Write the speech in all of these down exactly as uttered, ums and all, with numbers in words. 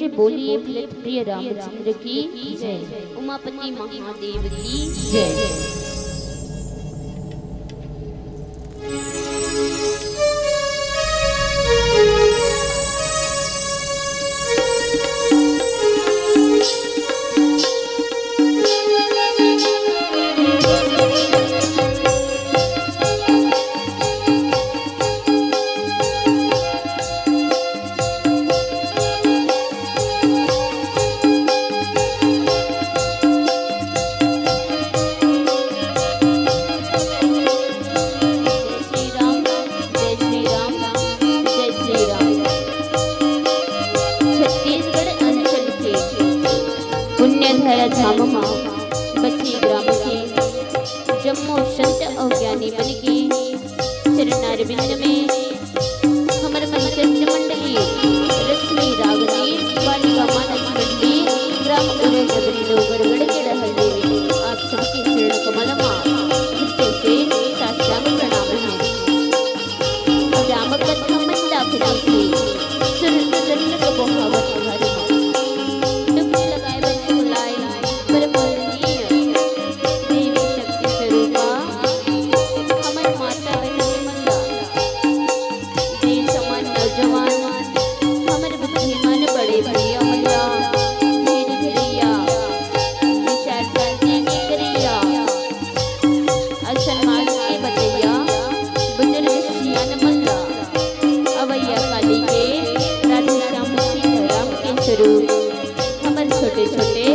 से बोलिए भरत प्रिय रामचंद्र की जय। उमापति महादेव की जय। जय श्री राम, जय श्री राम, जय श्री राम। छत्तीसगढ़ अंचल के पुण्यधरा धाम म बसे ग्राम के जम्मो संत अउ ज्ञानी मन के चरणारविंद में हमर मंचस्थ मंडली रश्मि रागनी बालिका मानस मंडली ग्राम उरई डबरी डोंगरगढ़ के डहर देवी आप सबके चरण कमल मा हृदय से साष्टांग प्रणाम है। राम कथा मंदाकिनी के सुर सुर कबो हावत घर मा डुबकी लगाए बर बुलाए। परम वंदनीय देवी शक्ति स्वरूपा, हमर माता बहिनी मन ला, जे समान नौजवान, हमर बुद्धिमान बड़े भैया मन ला, धीरज भैया, विचार शांति के करैया, अउ समाज के बतैया, बुजुर्ग सियान मन ला, अवैया काली के राधे श्याम सीताराम के स्वरूप, हमर छोटे-छोटे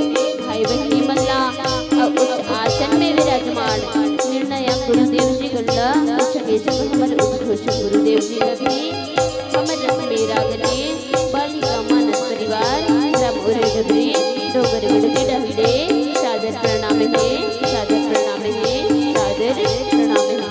भाई बहिनी मन ला अउ उच्च आसन में विराजमान निर्णायक गुरुदेव जी गण ला अउ संगे संग हमर उद्घोषक गुरुदेव जी ला भी हमर रश्मि रागनी बालिका मानस परिवार ग्राम उरई डबरी डोंगरगढ़ के डहर ले सादर प्रणाम हे, सादर प्रणाम हे, सादर प्रणाम हे।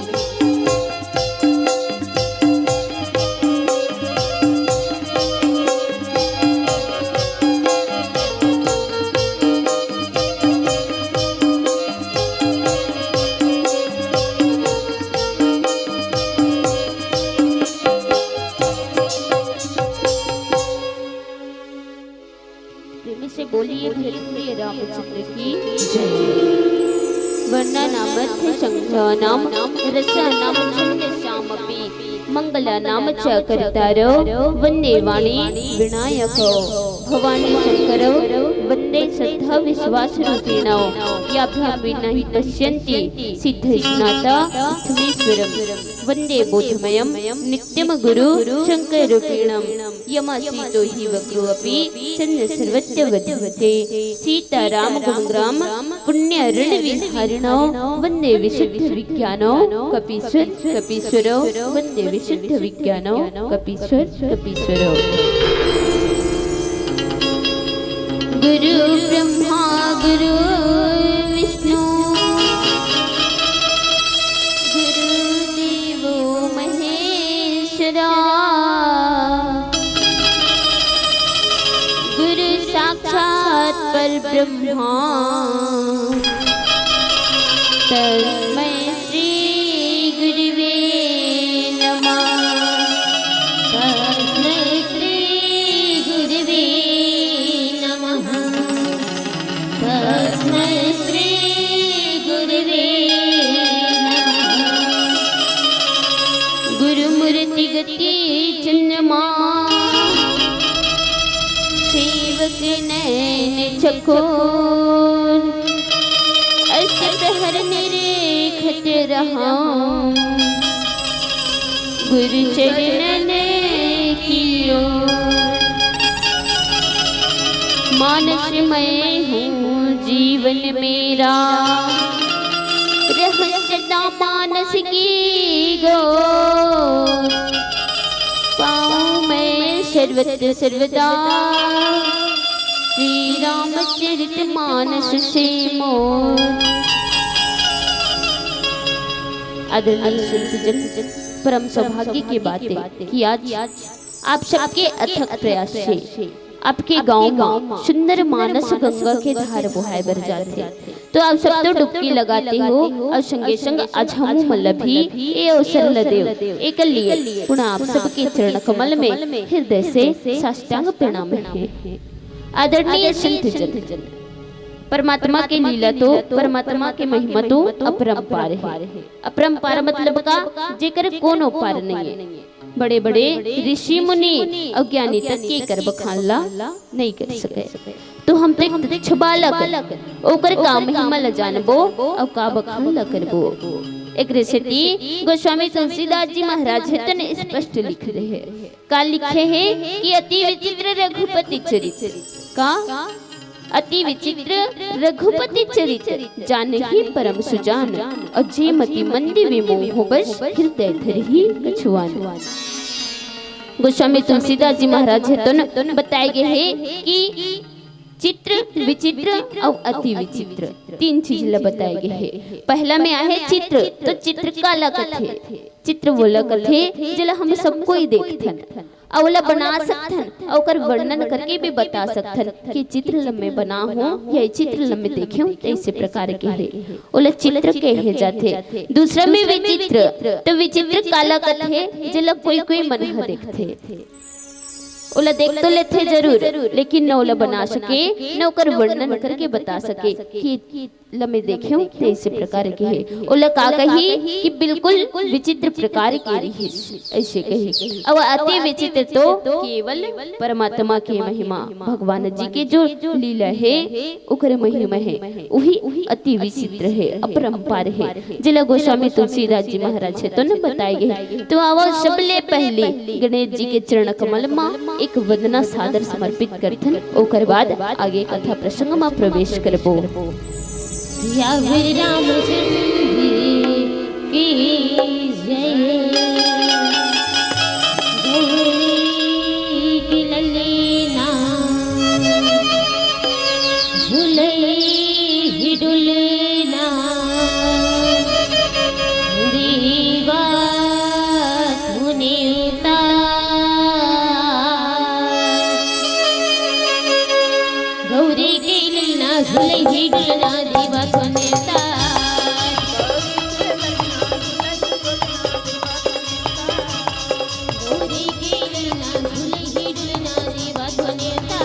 प्रेम से बोलिए भरत प्रिय रामचंद्र की जय। वर्णानामर्थ संघानाम रसानाम छंदसामपि मंगलानाम च कर्तारौ वंदे वाणी विनायकौ। भवानी शंकरौ वंदे श्रद्धा विश्वास रूपिणौ। याभ्यां विना हि पश्यन्ति सिद्धैस्नाथा इत्थमीश्वरम्। वंदे बोधमयं नित्यं गुरु शंकर रूपिणम्। यमासीतो हि वक्रो अपि चंद्र सर्वत्र वधूते। सीता राम गुणग्राम पुण्य ऋण विहारिणौ वंदे विशुद्ध विज्ञानौ कपीश्वर कपीश्वरौ वंदे विशुद्ध विज्ञानौ कपीश्वर कपीश्वरौ। गुरु ब्रह्मा गुरु विष्णु गुरु देवो महेश्वरा। गुरु साक्षात् परब्रह्मा तस्मै श्री गुरुवे नमः। तस्मै श्री गुरुवे नमः। तस्मै श्री गुरुवे नमः। गुरुमूर्ति गति चंद्रमा सेवक नैन चकोर। अष्ट प्रहर निरेखत रहा गुरु चरणन की ओर। मानस मैं हूँ जीवन मेरा, रहूँ सदा मानस की गोर। पाऊँ मैं सर्वत्र सर्वदा श्री रामचरित मानस से मोर। आदरणीय संतजन, परम सौभाग्य की बात है कि आज आप सबके अथक प्रयास से आपके गांव म सुंदर मानस गंगा के धार बोहाय बर जाथे। तो आप सब तो डुबकी लगाते हो अउ संगे संग आज हमू मन ल भी ए अवसर ल देव। एकर लिए पुनः आप सबके चरण कमल में हृदय से साष्टांग प्रणाम हे। आदरणीय संत जन, परमात्मा के लीला तो, परमात्मा के महिमा तो अपरंपार हे। अपरंपार मतलब का? जेकर कोनो पार नहीं हे। बड़े-बड़े ऋषि मुनि अउ ज्ञानी तक के कर बखान ला नहीं कर सके। तो हम तो एक तुच्छ बालक, ओकर का महिमा ला जानबो अउ का बखान ला करबो? एकरे सेती गोस्वामी तुलसीदास जी महाराज हे तन स्पष्ट लिख रहे हे। का लिखे हे कि अति विचित्र रघुपति चरित्र। का? अति विचित्र रघुपति चरित्र, जानहि परम सुजान, अउ जे मति मंद विमोह बस, हृदय धरहि कछुआन। गोस्वामी तुलसीदास जी महाराज हे तन बताए गे हे कि चित्र, विचित्र अउ अति विचित्र, तीन चीज ला बताए गे हे। पहला में आहे चित्र, तो चित्र काला कथे? चित्र वोला कथे जेला हम सब कोई देखथन, अउ ओला बना सकथन, अउ ओकर वर्णन करके भी बता सकथन कि चित्र ल मैं बना हूँ या ये चित्र ल मैं देखे हूँ, तो ऐसे प्रकार के हे, ओला चित्र कहे जाथे। दूसरा में विचित्र, तो विचित्र काला कथे? जेला कोई कोई मन ह देखथे, ओला देख तो लेथे जरूर, लेकिन न ओला बना सके, न ओकर वर्णन करके बता सके कि ल मैं देखे हूँ, तो ऐसे प्रकार के हे। ओला का कही कि बिल्कुल विचित्र प्रकार के रिहिस, ऐसे कही। अब अति विचित्र तो केवल परमात्मा के महिमा, भगवान जी के जो लीला हे, ओकर महिमा हे, वही अति विचित्र हे, अपरंपार हे, जेला गोस्वामी तुलसीदास जी महाराज हे तो न बताए गे। तो आवा सबले पहली गणेश जी के चरण कमल मा एक वंदना सादर समर्पित करथन, ओकर बाद आगे कथा प्रसंग मा प्रवेश करबो। सियावर रामचंद्र की जय। गौरी की ललना झुलई ही डुलना। देवा सुनीता। गौरी के ललना झुलई ही डुलना, देवा सुनीता। गौरी के ललना झुलई ही डुलना, देवा सुनीता।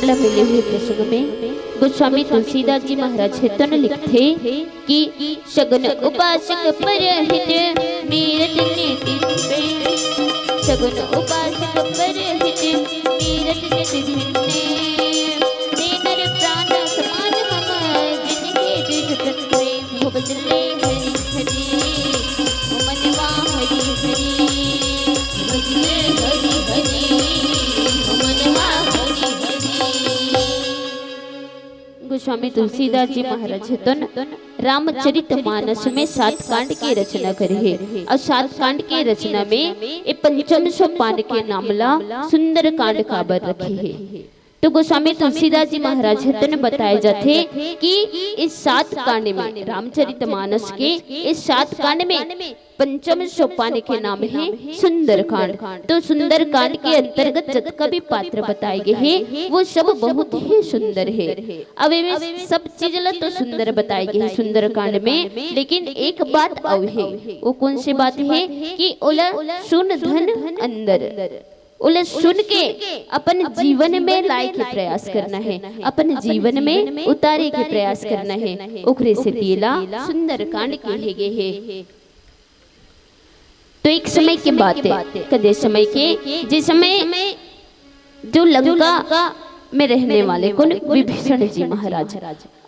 ला मिले हुए प्रसंग में गोस्वामी तुलसीदास जी महाराज हेतुन लिखथे कि सगुन उपासक परहित मीरत नित प्रेम। सगुन उपासक परहित मीरत नित भिन्ने। दे नर प्राण समान मम जिनके द्विज तन प्रेम। भुवजले हरि हरि, मनवा हरि हरि। भुवजले हरि हरि, मनवा हरि हरि। गोस्वामी तुलसीदास जी महाराज हेतुन रामचरित मानस में सात कांड के रचना करे हे। अउ सात कांड के रचना में ए पंचम सोपान के नाम ला सुंदर कांड काबर रखे हे। तो गोस्वामी तुलसीदास जी महाराज हेतुन बताए जाथे कि इस सात कांड में, रामचरित मानस के इस सात कांड में पंचम सोपान के नाम हे सुंदरकांड। तो सुंदरकांड के अंतर्गत जतका भी पात्र बताए गए हे, वो सब बहुत ही सुंदर हे। अब एमे सब चीज ला तो सुंदर बताए गए हे सुंदरकांड में, लेकिन एक बात अउ हे। वो कौन सी बात हे? कि ओला सुन धन अंदर, ओला सुन के अपन जीवन में लाए के प्रयास करना हे, अपन जीवन में उतारे के प्रयास करना हे। ओकरे सेती एला सुंदरकांड कहे गे हे। तो एक समय के बात हे, कदे समय के, जे समय जो लंका में रहने वाले कोन, विभीषण जी महाराज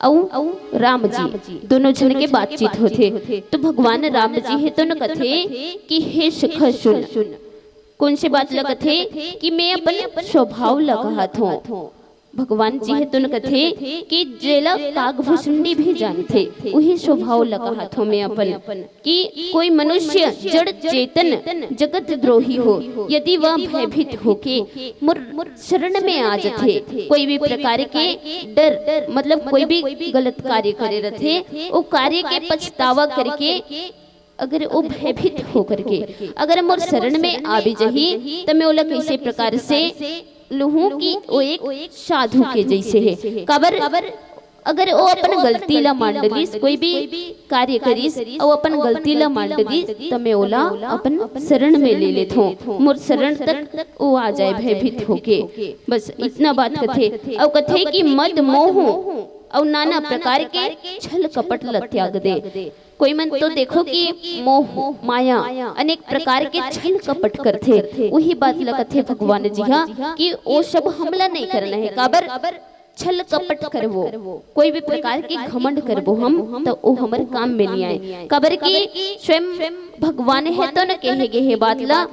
अउ राम जी, दोनों झन के बातचीत होथे। तो भगवान राम जी हेतुन कथे कि हे सखा सुन, कौन से बात ला कथे? कि मैं अपन स्वभाव ला कहत हों। भगवान जी हेतुन कथे कि जेला कागभुसुंडी भी जानथे, उही स्वभाव ला कहत हों मैं अपन। कि कोई मनुष्य जड़ चेतन जगत द्रोही हो, यदि वह भयभीत होके मोर शरण में आ जाथे, कोई भी प्रकार के डर, मतलब कोई भी गलत कार्य करे रथे, वो कार्य के पछतावा करके अगर वो भयभीत होकर के अगर मोर शरण में आ भी जाही, त मैं ओला कैसे प्रकार से लूहूं कि वो एक साधु के जैसे हे। काबर? अगर वो अपन गलती ला मान डरिस, कोई भी कार्य करिस, अउ अपन गलती ला मान डरिस, त मैं ओला अपन शरण में ले लेथों, मोर शरण तक वो आ जाए भयभीत होके। बस इतना बात कथे। अउ कथे कि मद मोह अउ नाना प्रकार के छल कपट ला त्याग दे। कोई मन तो देखो कि मोह, माया, अनेक प्रकार के छल कपट करथे, उही बात ल कथे भगवान जी हा कि ओ सब हमला नहीं करना हे। काबर छल कपट करबो, कोई भी प्रकार के घमंड करबो हम, त ओ हमर काम में नहीं आए। काबर कि स्वयं भगवान हे तो न कहे गे हे बात ला,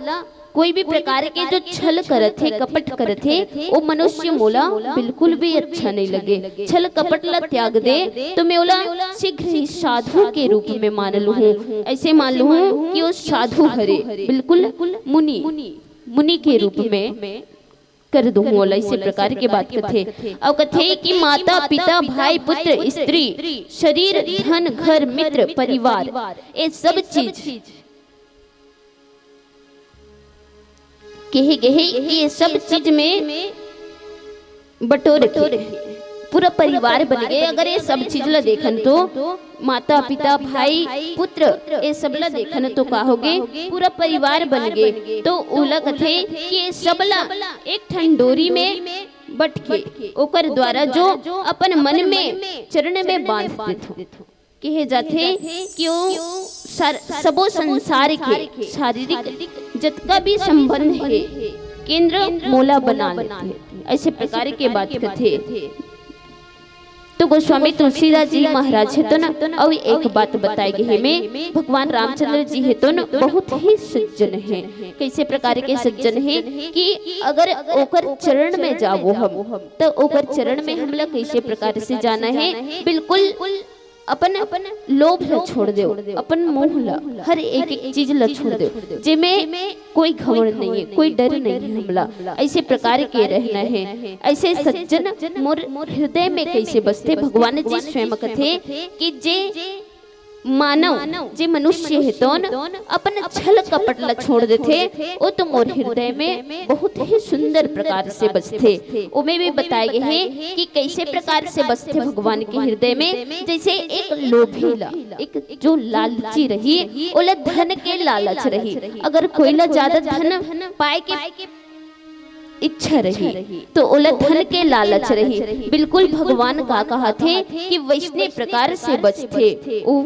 कोई भी प्रकार के जो छल करत हे, कपट करत हे, ओ मनुष्य मोला बिल्कुल भी अच्छा नहीं लगे। छल कपट ला त्याग दे, तो मैं ओला शीघ्र ही साधु के रूप में मान लूहूं। ऐसे मान लूहूं कि ओ साधु हरे, बिल्कुल मुनि, मुनि के रूप में कर दूहूं ओला। इसे प्रकार के बात कथे। अउ कथे कि माता, पिता, भाई, पुत्र, स्त्री, शरीर, धन, घर, मित्र, परिवार, ये सब चीज कहे गे हे कि ये सब चीज में बटोर के पूरा परिवार बन गे। अगर ये सब चीज ला देखन तो माता, पिता, भाई, पुत्र, ये सब ला देखन तो का होगे? पूरा परिवार बन गे। तो ओला कथे कि ये सब ला एक ठन डोरी में बट के ओकर द्वारा जो अपन मन में चरण में बांध देथों। कहे जाथे कि ओ सर-, सबो संसार के शारीरिक जतका भी संबंध हे, केंद्र मोला बना लेथे। ऐसे प्रकार के बात कथे। तो गोस्वामी तुलसीदास जी महाराज हे तो न, अउ एक बात बताए गे हे में, भगवान रामचंद्र जी हे तो न बहुत ही सज्जन हे। कैसे प्रकार के सज्जन हे कि अगर ओकर चरण में जाबो हम, तो ओकर चरण में हमला कैसे प्रकार से जाना हे? बिल्कुल अपन लोभ ला छोड़ देव, अपन मोह ला, हर एक एक चीज ला छोड़ देव, जेमे कोई घमंड नहीं हे, कोई डर नहीं हे हमला। ऐसे प्रकार के रहना हे। ऐसे सज्जन मोर हृदय में कैसे बसथे? भगवान जी स्वयं कथे कि जे मानव, जे मनुष्य हे तोन अपन छल कपट ला छोड़ देथे, ओ तो मोर हृदय में बहुत ही सुंदर प्रकार से बसथे। ओमे भी बताए गे हे कि कैसे प्रकार से बसथे भगवान के हृदय में, जैसे एक लोभी ला, एक जो लालची रही, ओला धन के लालच रही। अगर कोई ला ज्यादा धन पाए के इच्छा रही, तो ओला धन के लालच रही। बिल्कुल भगवान का कहत हे कि वइसने प्रकार से बचथे ओ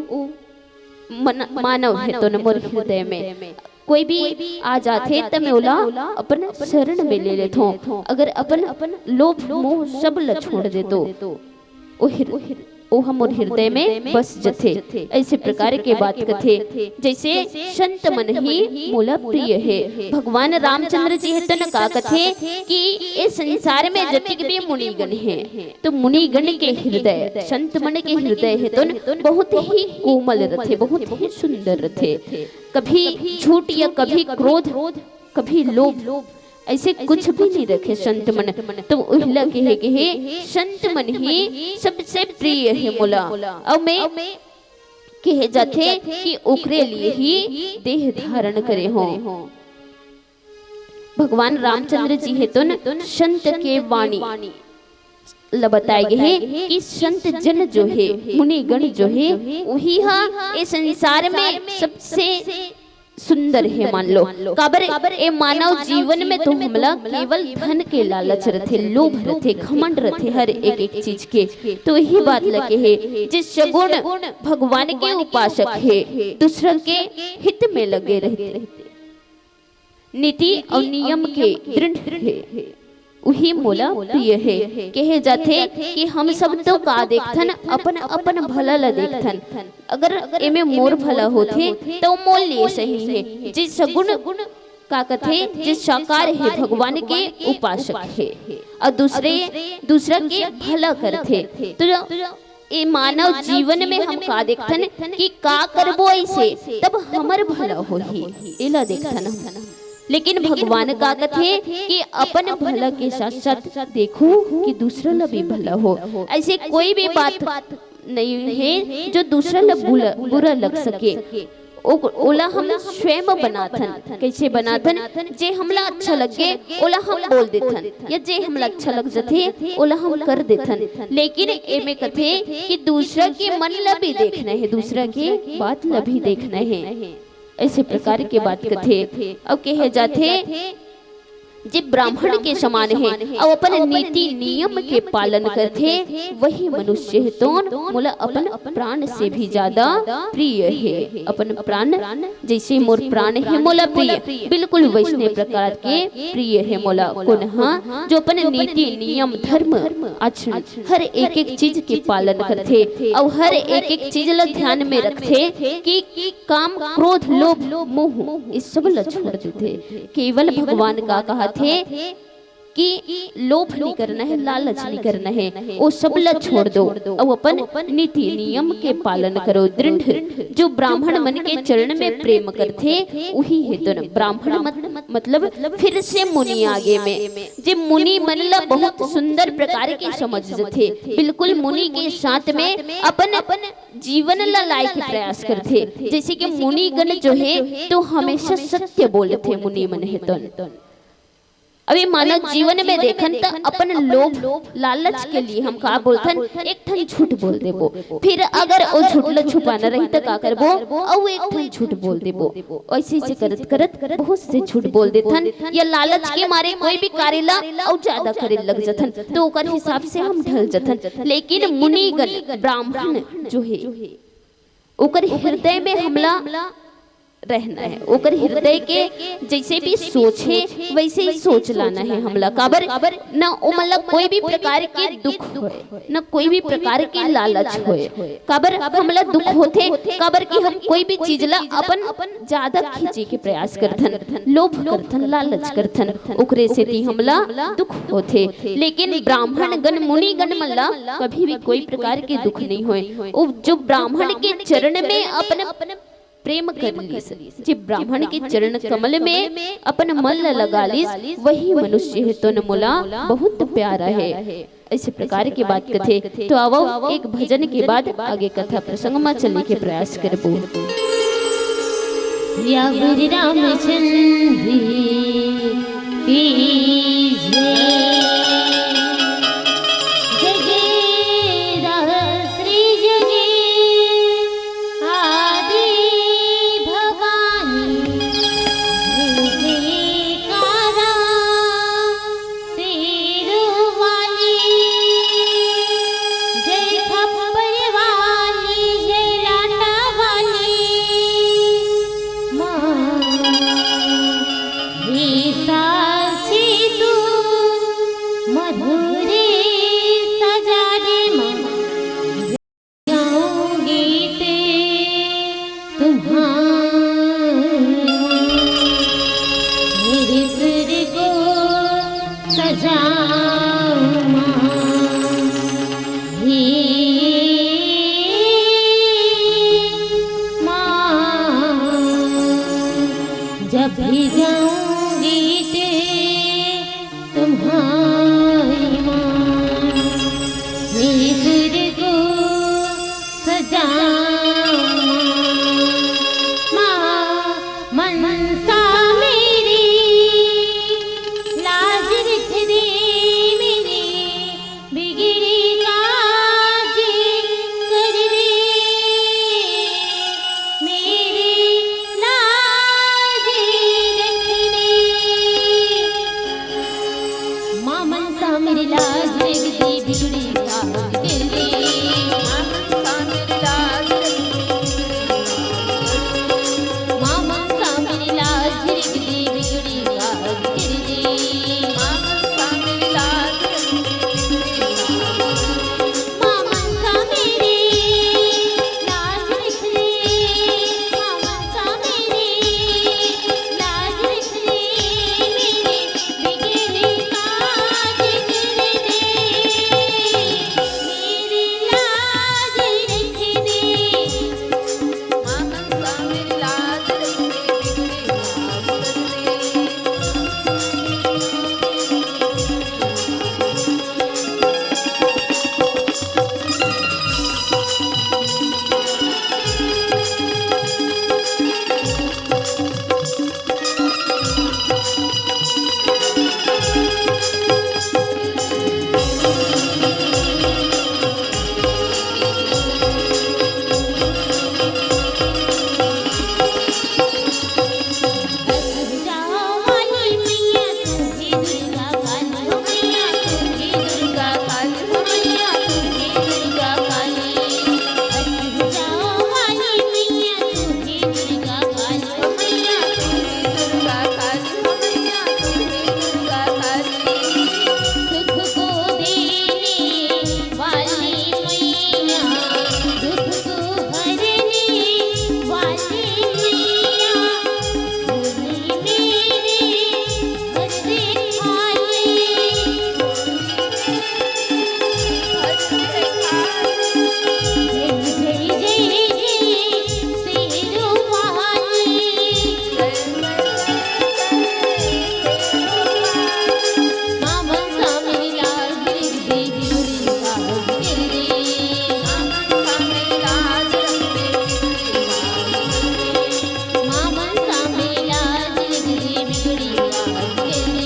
मन, मानव हे तो न मोर हृदय में। कोई भी आ जाथे त मैं ओला अपन शरण में ले लेथों। अगर अपन लोभ मोह सब ल छोड़ देतो, ओ हिर-, ओ ह मोर हृदय में बस जथे। ऐसे प्रकार के बात कथे, जैसे संत मन ही मोला प्रिय हे। भगवान रामचंद्र जी हे तो न का कथे कि ए संसार में जतिक भी मुनिगण हे, तो मुनिगण के हृदय, संत मन के हृदय हे तो न बहुत ही कोमल रथे, बहुत ही सुंदर रथे। कभी झूठ या कभी क्रोध, कभी लोभ, ऐसे कुछ भी नहीं रखे संत मन। तो उहिला कहे, कहे संत मन ही सबसे प्रिय हे मोला। अउ मैं कहे जाथे कि ओकरे लिए ही देह धारण करे हों। भगवान रामचंद्र जी हे तो न संत के वाणी ल बताए गे हे कि संत जन जो हे, मुनिगण जो हे, उही ह ए संसार में सबसे सुंदर हे। मान लो, काबर ए मानव जीवन में तो हमला केवल धन के लालच रथे, लोभ रथे, घमंड रथे हर एक एक चीज के। तो यही बात ल कहे, जे सगुण भगवान के उपासक हे, दूसरा के हित में लगे रहते, नीति अउ नियम के दृढ़ हे, उही मोला प्रिय हे। कहे जाथे कि हम सब तो का देखथन, अपन अपन भला ल देखथन। अगर एमे मोर भला होथे, त ओ मोर लिए सही हे। जे सगुण का कथे, जे साकार हे, भगवान के उपासक हे, अउ दूसरे, दूसरा के भला करथे, तो ए मानव जीवन में हम का देखथन कि का करबो ऐसे तब हमर भला होही, एला देखथन हम। लेकिन भगवान का कथे कि अपन भला के साथ साथ देखो कि दूसरा ला भी भला हो। ऐसे कोई भी बात नहीं हे जो दूसरा ला बुला, बुरा लग सके। ओ, ओला हम स्वयं बनाथन। कैसे बनाथन? जे हमला अच्छा लगे, ओला हम बोल देथन, या जे हमला अच्छा लग जथे, ओला हम कर देथन। लेकिन एमे कथे कि दूसरा के मन ला भी देखना हे, दूसरा के बात ला भी देखना हे। ऐसे प्रकार के बात कथे। अउ कहे जाथे, जे ब्राह्मण के समान हे अउ अपन नीति नियम के पालन करथे, वही मनुष्य हे तोन मोला अपन प्राण से भी ज्यादा प्रिय हे। अपन प्राण, जैसे मोर प्राण हे मोला प्रिय, बिल्कुल वैसने प्रकार के प्रिय हे मोला। कोन ह? जो अपन नीति नियम धर्म आचरण हर एक एक चीज के पालन करथे अउ हर एक एक चीज ला ध्यान में रखथे कि काम, क्रोध, लोभ, मोह, ये सब ला छोड़ देथे। केवल भगवान का कहत हे कि लोभ नहीं करना है, लालच नहीं करना है, वो सब ला छोड़ दो, अउ अपन नीति नियम के पालन करो दृढ़। जो ब्राह्मण मन के चरण में प्रेम करथे, उही हे तो न ब्राह्मण मत-, मतलब फिर से मुनि आगे में, जे मुनि मन ला बहुत सुंदर प्रकार के समझ जथे, बिल्कुल मुनि के साथ में अपन जीवन ला लाए के प्रयास करथे। जैसे कि मुनिगण जो हे तो हमेशा सत्य बोलथे मुनि मन हे तो। अभी मानव जीवन में देखन त अपन लोभ लालच के लिए हम का बोलथन, एक ठन झूठ बोल देबो। फिर अगर ओ झूठ ला छुपाना रही त का करबो, अउ एक ठन झूठ बोल देबो। ऐसे ऐसे करत करत बहुत से झूठ बोल देथन, या लालच के मारे कोई भी कार्य ला अउ ज्यादा करे लग जथन, तो ओकर हिसाब से हम ढल जथन। लेकिन मुनिगण, ब्राह्मण जो हे, ओकर हृदय में हमला रहना है, ओकर हृदय के जैसे भी सोच हे, वैसे ही सोच लाना है हमला। काबर न ओमन ला कोई भी प्रकार के दुख होए, न कोई भी प्रकार के लालच होए। काबर हमला दुख होथे, काबर कि हम कोई भी चीज ला अपन ज्यादा खींचे के प्रयास करथन, लोभ करथन, लालच करथन, ओकरे सेती हमला दुख होथे। लेकिन ब्राह्मण गण, मुनि गण मन ला कभी भी कोई प्रकार के दुख नहीं होए। वो जो ब्राह्मण के चरण में अपन प्रेम कर लीस, जे ब्राह्मण के चरण कमल में अपन मन ला लगा लीस, वही मनुष्य हे तो न मोला बहुत प्यारा है। ऐसे प्रकार के बात कथे। तो आवो, एक भजन के बाद आगे कथा प्रसंग में चले के प्रयास करबो। सियावर रामचंद्र की जय। जगे राह श्री जगे आदि भवानी जय जयकारा। जब भी जाऊंगी तेरे तुम्हारी माँ, मेरे सुर को सजाऊं माँ। मनसा मेरी लाज रख दे, मेरी बिगड़ी काज कर दे, मेरी लाज रख दे। माँ मनसा मेरी लाज रख दे, बिगड़ी काज कर दे। माँ मनसा मेरी लाज रख दे, बिगड़ी काज कर दे। माँ मनसा मेरी लाज रख दे, बिगड़ी काज कर दे। माँ मनसा मेरी लाज रख दे, बिगड़ी काज कर दे। माँ मनसा मेरी लाज रख दे, माँ मनसा मेरी लाज रख दे, मेरी बिगड़ी काज कर दे, मेरी लाज रख दे। माँ मनसा मेरी लाज रख दे, बिगड़ी काज कर दे।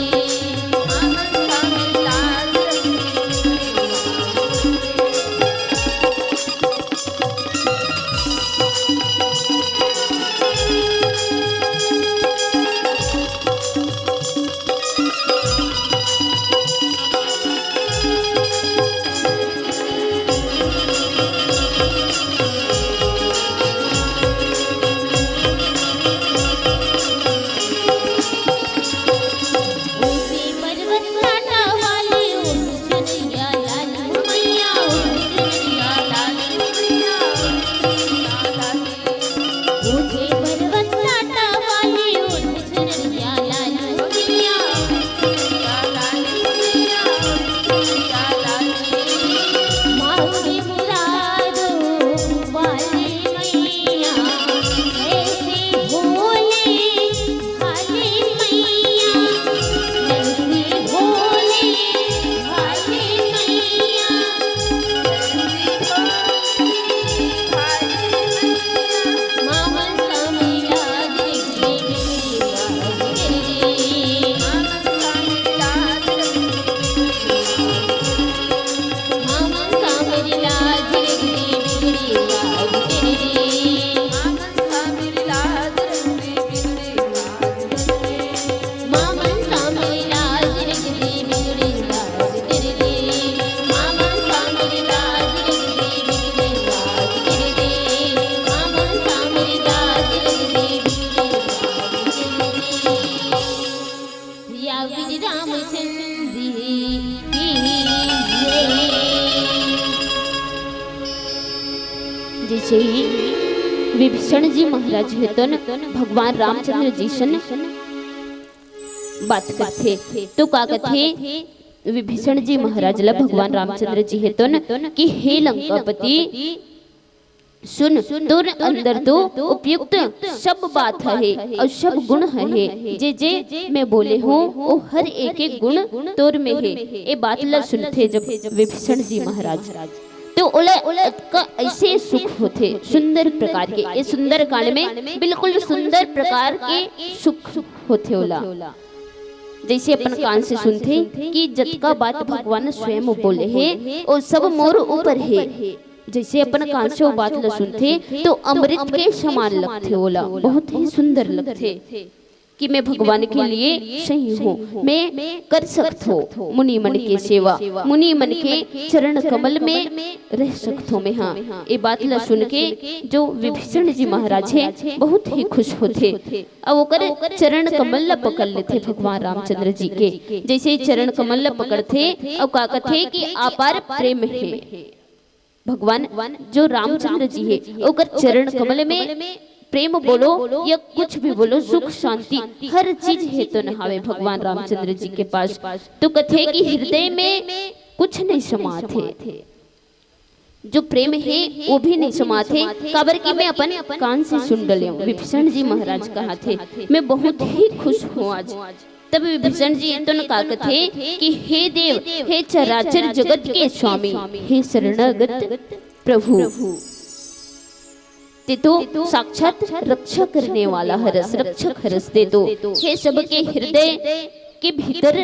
जैसे ही विभीषण जी महाराज हे तो न भगवान रामचंद्र जी से न बात करथे, तो का कथे? विभीषण जी महाराज ला भगवान रामचंद्र जी हे तो न कि हे लंकापति, सुन, तोर अंदर तो उपयुक्त सब बात हे अउ सब गुण हे। जे जे मैं बोले हों, वो हर एक एक गुण तोर में हे। ए बात ला सुनथे जब विभीषण जी महाराज, तो ओला अतका ऐसे सुख होथे, सुंदर प्रकार के। ए सुंदर कांड में बिल्कुल सुंदर प्रकार के सुख होथे ओला। जैसे अपन कान से सुनथे कि जतका बात भगवान स्वयं बोले हे, वो सब मोर ऊपर हे। जैसे अपन कान से वो बात ल सुनथे, तो अमृत के समान लगथे ओला, बहुत ही सुंदर लगथे कि मैं भगवान के लिए सही हों, मैं कर सकथों मुनि मन के सेवा, मुनि मन के चरण कमल में रह सकथों मैं। हाँ, ये बात ल सुन के जो विभीषण जी महाराज हे, बहुत ही खुश होथे। अब ओकर चरण कमल ल पकड़ लेथे भगवान रामचंद्र जी के। जैसे ही चरण कमल ल पकड़थे, अउ का कथे कि अपार प्रेम हे। भगवान जो रामचंद्र जी हे, ओकर चरण कमल में प्रेम बोलो या कुछ भी बोलो, सुख शांति हर चीज हे तो नहावे भगवान रामचंद्र जी के पास। तो कथे कि हृदय में कुछ नहीं समात हे, जो प्रेम हे वो भी नहीं समात हे, काबर कि मैं अपन कान से सुन डले हों। विभीषण जी महाराज कहाथे, मैं बहुत ही खुश हों आज। तब विभीषण जी तो न का कथे कि हे देव, हे चराचर जगत के स्वामी, हे शरणागत प्रभु, ते तो साक्षात रक्षा करने वाला हरस, रक्षक हरस ते तो। हे सबके हृदय के भीतर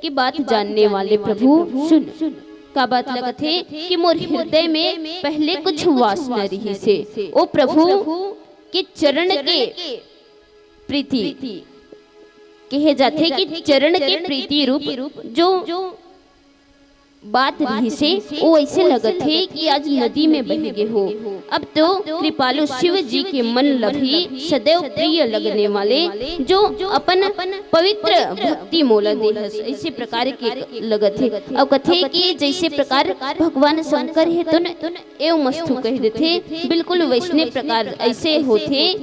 की बात जानने वाले प्रभु, सुन। का बात ल कथे कि मोर हृदय में पहले कुछ वासना रहिसे, ओ प्रभु के चरण के प्रीति, कहे जाथे कि चरण के प्रीति रूप जो बात रहिसे, ओ ऐसे लगथे कि आज नदी में बह गे हो। अब तो कृपालु शिव जी के मन ल भी सदैव प्रिय लगने वाले जो अपन पवित्र भक्ति मोला देहस, ऐसे प्रकार के लगथे। अउ कथे कि जैसे प्रकार भगवान शंकर हे तो न एव मस्तु कह देथे, बिल्कुल वैसने प्रकार ऐसे होथे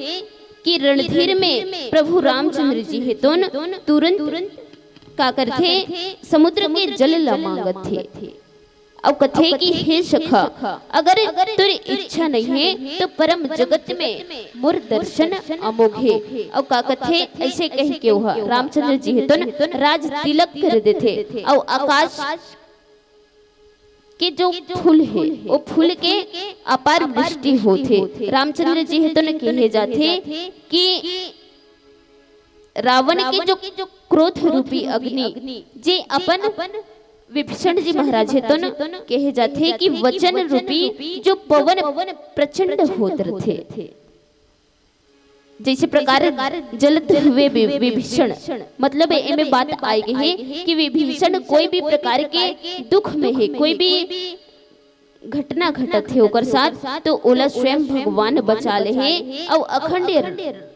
कि रणधीर में प्रभु रामचंद्र जी हे तो न तुरंत का करथे, समुद्र के जल ल मांगथे। अउ कथे कि हे सखा, अगर तोर इच्छा नहीं हे तो परम जगत में मोर दर्शन अमोघ हे। अउ का कथे, ऐसे कह के ओह रामचंद्र जी हे तो न राज तिलक कर देथे। अउ आकाश के जो फूल हे, वो फूल के अपार वृष्टि होथे। रामचंद्र जी हे तो न कहे जाथे कि रावण के जो क्रोध रूपी अग्नि, जे अपन विभीषण जी महाराज हे तो न कहे जाथे कि वचन रूपी जो पवन प्रचंड होत रथे। जैसे प्रकार जलत हुए वि-, विभीषण, मतलब एमे बात आए गे हे कि विभीषण कोई भी प्रकार के दुख में हे, कोई भी घटना घटत हे ओकर साथ, तो ओला स्वयं भगवान बचा ले हे। अउ अखंड,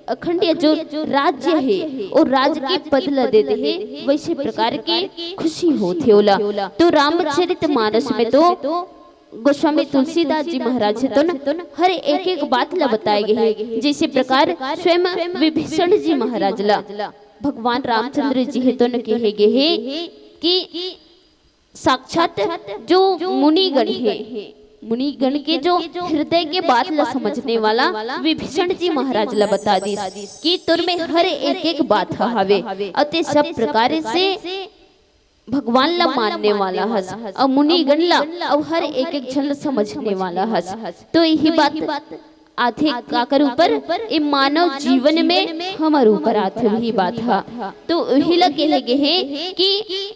अखंड जो राज्य हे, ओ राज्य के पद ल दे दे हे, वैसे प्रकार के खुशी होथे ओला। तो रामचरित मानस में तो गोस्वामी तुलसीदास जी महाराज हे तो न हर एक एक बात ला बताए गे हे। जैसे प्रकार स्वयं विभीषण जी महाराज ला भगवान रामचंद्र जी हे तो न कहे गे हे कि साक्षात जो मुनिगण हे, मुनिगण के जो हृदय के बात ला समझने वाला विभीषण जी महाराज ला बता दिस कि तोर में हर एक एक बात ह हवे, अउ ते सब प्रकार से भगवान ला मानने वाला हस, अउ मुनिगण ला, अउ हर एक एक झन ला समझने वाला हस। तो यही बात आथे काकर ऊपर? ए मानव जीवन में हमर ऊपर आथे वही बात ह। तो वही ला कहे गे हे कि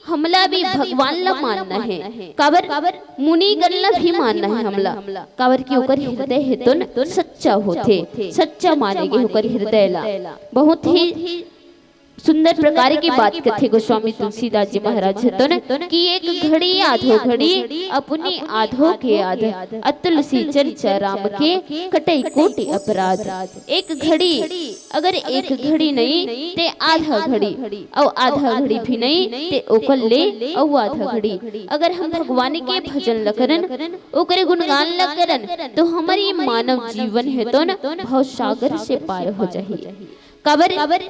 हमला भी भगवान ला मानना हे, काबर मुनिगण ला भी मानना हे हमला, काबर कि ओकर हृदय हे तो न सच्चा होथे, सच्चा माने गे ओकर हृदय ला। बहुत ही सुंदर प्रकार के बात कथे गोस्वामी तुलसीदास जी महाराज हे तो न कि एक घड़ी आधो घड़ी अपनी आधो के आध, अतुल सी चर्चा राम के कटई कोटि अपराध। एक घड़ी, अगर एक घड़ी नहीं ते आधा घड़ी, अउ आधा घड़ी भी नहीं ते ओकर ले अउ आधा घड़ी अगर हम भगवान के भजन ल करन, ओकरे गुणगान ल करन, तो हमर ये मानव जीवन हे तो न भव सागर से पार हो जाही। काबर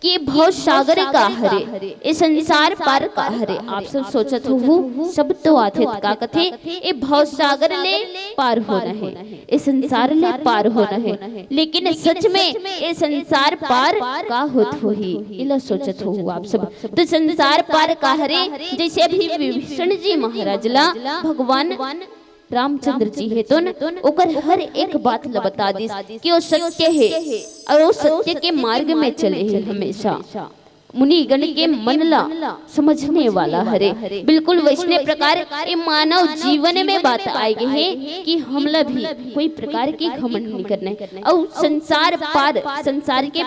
कि भव सागर का हरे, ए संसार पार का हरे। आप सब सोचत होहू, सब तो आथे त का कथे, ए भव सागर ले पार होना हे, ए संसार ले पार होना हे। लेकिन सच में ए संसार पार का होत होही, एला सोचत होहू आप सब। तो संसार पार का हरे, जैसे अभी विभीषण जी महाराज ला भगवान रामचंद्र जी हे तो न, ओकर हर एक बात ल बता दिस कि वो सत्य हे और वो सत्य के मार्ग में चले हे हमेशा। मुनिगण के मन ला समझने वाला हरे। बिल्कुल वैसने प्रकार ए मानव जीवन में बात आए गे हे कि हमला भी कोई प्रकार के घमंड नहीं करना हे। और संसार पार, संसार के,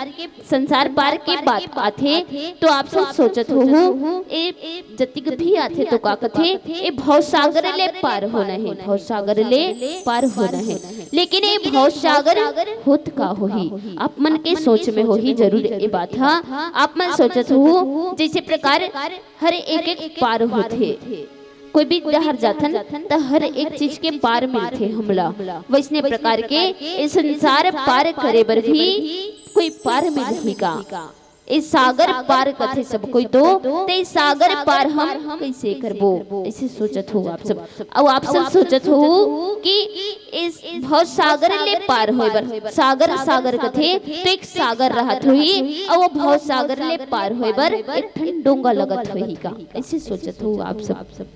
संसार पार के बात आथे तो आप सब सोचत होहू, ए जतिक भी आथे तो का कथे, ए भवसागर ले पार होना हे, भवसागर ले पार होना हे। लेकिन ए भवसागर होत का होही? आप मन के सोच में होही जरूर ए बात हा। आप मन सोचत होहू, जैसे प्रकार हर एक एक पार होथे, कोई भी डहर जाथन त हर एक चीज के पार मिलथे हमला, वैसने प्रकार के ए संसार पार करे बर भी कोई पार मिलही का? ए सागर पार कथे सब कोई तो, ते सागर पार हम कैसे करबो, ऐसे सोचत हो आप सब। अउ आप सब सोचत हो कि इस भव सागर ले पार होए बर, सागर, सागर कथे तो एक सागर रहत होही, अउ वो भव सागर ले पार होए बर एक ठन डोंगा लगत होही का, ऐसे सोचत हो आप सब।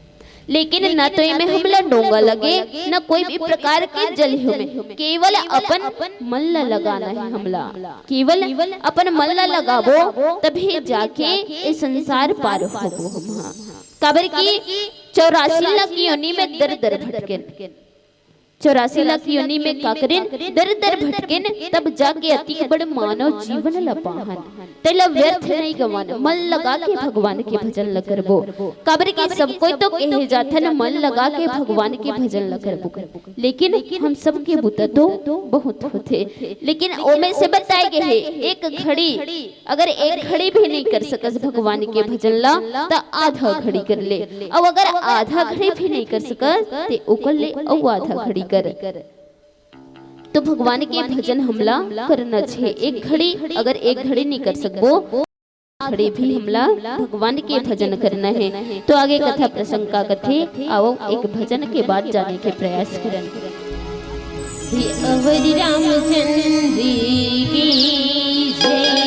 लेकिन न तो एमे हमला डोंगा लगे, न कोई भी प्रकार के जल में, केवल अपन मन ला लगाना हे हमला। केवल अपन मन ला लगाबो, तभी जाके ए संसार पार होबो हम हा। काबर कि चौरासी लाख योनि में दर दर भटकेन, चौरासी लाख योनि में का करेन, दर दर भटकेन, तब जाके अतिक बड़ मानव जीवन ला पाहन। तेला व्यर्थ नहीं गवान, मन लगा के भगवान के भजन ल करबो। काबर कि सब कोई तो कहे जाथन, मन लगा के भगवान के भजन ल करबो, लेकिन हम सबके बुता तो बहुत होथे। लेकिन ओमे से बताए गे हे, एक घड़ी, अगर एक घड़ी भी नहीं कर सकस भगवान के भजन ला, त आधा घड़ी कर ले, अउ अगर आधा घड़ी भी नहीं कर सकस, ते ओकर ले अउ आधा घड़ी कर। तो भगवान के भजन हमला करना छे। एक घड़ी, अगर एक घड़ी नहीं कर सकबो, घड़ी भी हमला भगवान के भजन करना हे। तो आगे कथा प्रसंग का कथे, आओ एक भजन के बाद जाने के प्रयास करन। श्री अवध रामचंद्र की जय।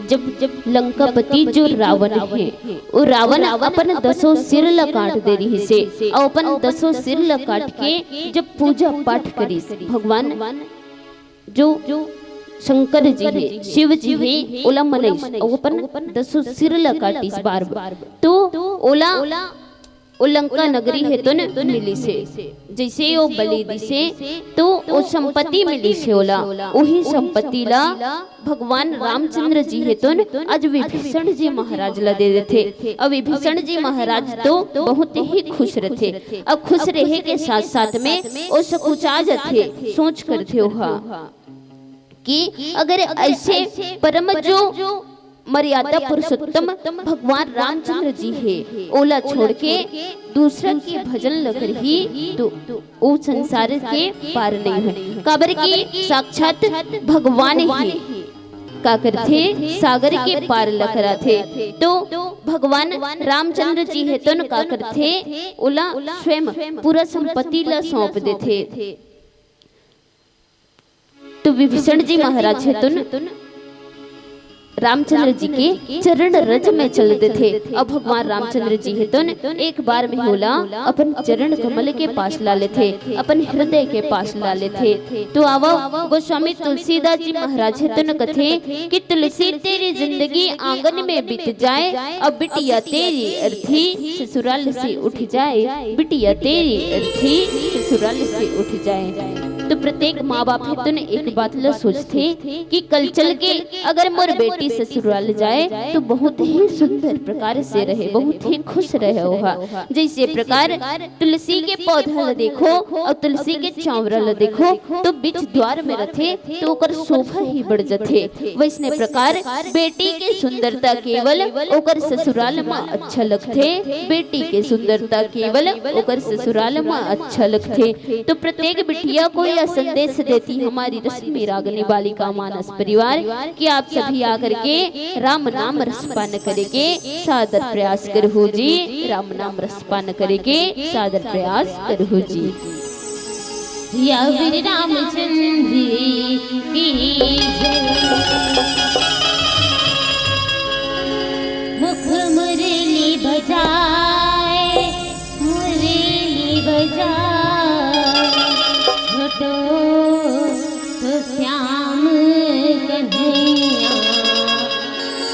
जब जब लंकापति जो रावण हे, वो रावण अपन दसों सिर ल काट दे रिहिस हे, अउ अपन दसों सिर ल काट के जब पूजा पाठ करिस, भगवान जो शंकर जी हे, शिव जी हे, ओला मनइस, अउ अपन दसों सिर ल काटिस बार बार। तो ओला ओ लंका नगरी हे तो न मिलिस हे। जइसे ओ बलि दिस हे, तो ओ संपत्ति मिलिस हे ओला। ओही संपत्ति ला भगवान रामचंद्र जी हे तो न आज विभीषण जी महाराज ला दे देथे। अउ विभीषण जी महाराज तो बहुत ही खुश रथे। अउ खुश रहे के साथ साथ में ओ सकुचा जथे, सोच करथे ओहा कि अगर अइसे परम जो मर्यादा पुरुषोत्तम भगवान रामचंद्र जी हे, ओला छोड़ के दूसरा के भजन ल करही तो ओ संसार के पार नइ हे, काबर कि साक्षात भगवान हे। का करथे? सागर के पार ल कराथे। तो भगवान रामचंद्र जी हे तो न का करथे? ओला स्वयं पूरा संपत्ति ल सौंप देथे। तो विभीषण जी महाराज हे तो न रामचंद्र जी के चरण रज में चल देथे। अब भगवान रामचंद्र जी हे तो न एक बार में ओला अपन चरण कमल के पास ला लेथे, अपन हृदय के पास ला लेथे। तो आवा, गोस्वामी तुलसीदास जी महाराज हे तो न कथे कि तुलसी तेरी जिंदगी आंगन में बीत जाए, अब बिटिया तेरी अर्थी ससुराल से उठ जाए, बिटिया तेरी अर्थी ससुराल से उठ जाए। तो प्रत्येक माँ बाप हे तो न एक बात ल सोचथे कि कल चल के अगर मोर बेटी ससुराल जाए तो बहुत ही सुंदर प्रकार से रहे, बहुत ही खुश रहे ओहा। जइसे प्रकार तुलसी के पौधा ल देखो अउ तुलसी के चांवरा ल देखो, तो बीच द्वार में रथे तो ओकर शोभा ही बढ़ जथे। वइसने प्रकार बेटी के सुंदरता केवल ओकर ससुराल म अच्छा लगथे, बेटी के सुंदरता केवल ओकर ससुराल म अच्छा लगथे। तो प्रत्येक बिटिया को यह संदेश देती हमारी रश्मि रागनी बालिका मानस परिवार कि आप सभी आकर के राम नाम रसपान करे के सादर प्रयास करहु जी, राम नाम रसपान करे के सादर प्रयास करहु जी। या फिर रामचंद्र की जय। मुख मुरली बजाए, मुरली बजाए, छोटो सो श्याम कन्हैया,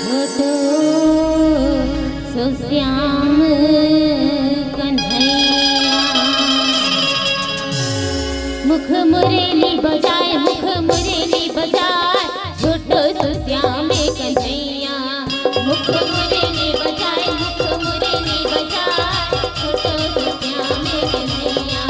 छोटो सो श्याम कन्हैया। मुख मुरली बजाए, मुख मुरली बजाए, छोटो सो श्याम कन्हैया। मुख मुरली बजाए, मुख मुरली बजाए, छोटो सो श्याम कन्हैया।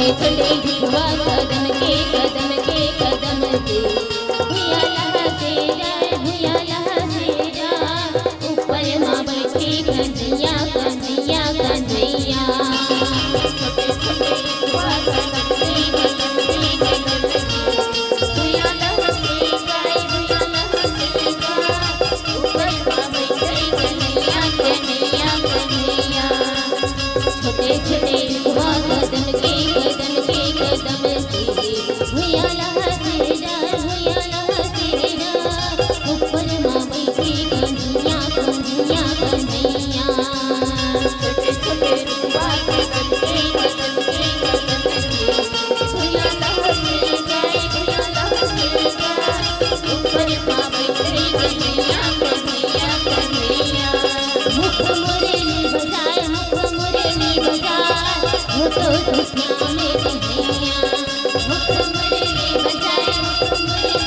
छोटे ढिलवा कदम के, कदम के, कदम के, भुइया लहसे जाए, भुइया लहसे जाए। ऊपर मा बैठे कन्हैया, कन्हैया, कन्हैया। छोटे छोटे ढिलवा कदम के, कदम के, कदम के, भुइया लहसे जाए, भुइया लहसे जाए। ऊपर मा बैठे कन्हैया, कन्हैया, कन्हैया। छोटे छोटे रुखवा कदम के, कदम के, कदम के, भुइया लहसे जा, भुइया लहसे जा। ऊपर मा बैठे कन्हैया, कन्हैया, कन्हैया। छोटे छोटे रुखवा कदम के, कदम के, कदम के, भुइया लहसे जाए, भुइया लहसे जाए। ऊपर मा बैठे कन्हैया, कन्हैया, कन्हैया। मुख मुरली बजाए, मुख मुरली बजाए, वो तो दुनिया में कन्हैया। मुख मुरली बजाए, मुख मुरली,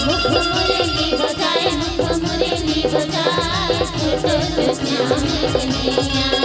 मुख मुरली बजाए, मुख मुरली बजाए, वो तो दुनिया में कन्हैया।